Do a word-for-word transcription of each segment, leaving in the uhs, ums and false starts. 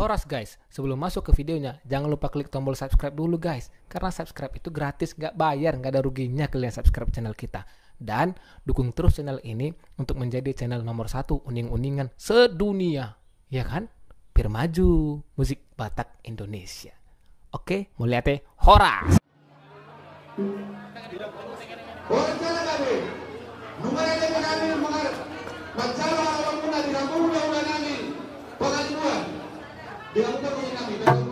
Horas guys, sebelum masuk ke videonya, jangan lupa klik tombol subscribe dulu guys. Karena subscribe itu gratis, nggak bayar, nggak ada ruginya kalian subscribe channel kita. Dan dukung terus channel ini untuk menjadi channel nomor satu uning-uningan sedunia. Ya kan? Pir maju musik Batak Indonesia. Oke, mauliate, horas. Horas jala gabe. Nunga na gabe nami mangar-, manjalo halawanmuna di kampung hulahula nami Pangaribuan. Di kampung hulahula nami.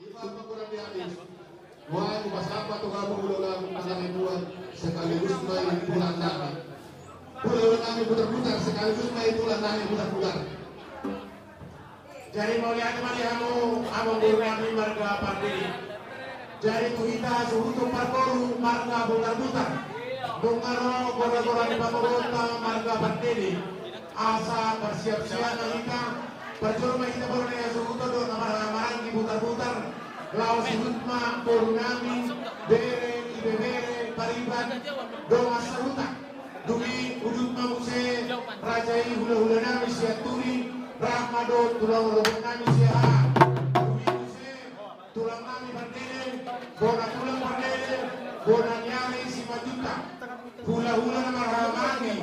Ivan Mangkurandianis, nuaeng hupasapa tu hamu hulahula nami Butar sekaligus ma i tulang nami. Hulahula nami Butar-butar sekaligus ma i tulang nami Butar-butar. Jadi mauliate ma di hamu amangboru nami marga Pardede. Jadi tu hita suhut parboru marga Butar-butar. Nunga ro gora-gora ni pamoruonta marga Pardede. Asa marsiap-siap ma hita, parjolo ma hita boru ni hasuhuton dohot na marhaha maranggi Butar-butar, laos suhut ma boru nami, bere, ibebere, pariban, dongan sahuta. Dung i udut ma muse raja i hulahula nami Sianturi, rap ma dohot tulang rorobot nami Siahaan. Dung i muse tulang nami Pardede, bona tulang Pardede, bona ni ari Simanjuntak. Hulahula na marhaha maranggi,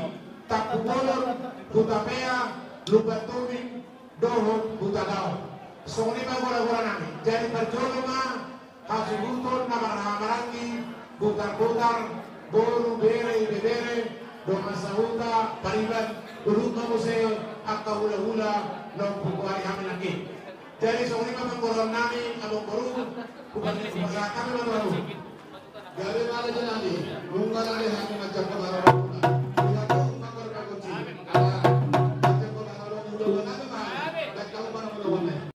Tampubolon, Hutapea, Lumbantomin, dohot Hutagaol. Songon i ma gora-gora nami. Jadi parjolo ma hasuhuton na marhaha maranggi, Butar-butar, boru, bere, ibebere, dongan sahuta, pariban, suhut ma muse angka hulahula na umpompung ari hami nangkin. Jadi songon i ma panggoraon nami, amangboru, hupasahat hami ma tu hamu. Gabe ma raja nami, nunga na ro hami manjangkon harapanmuna. Di hamu manggor pagonsi. Ala manjangkon harapan hulahula nami ma, baen hamu ma na hulahula nami.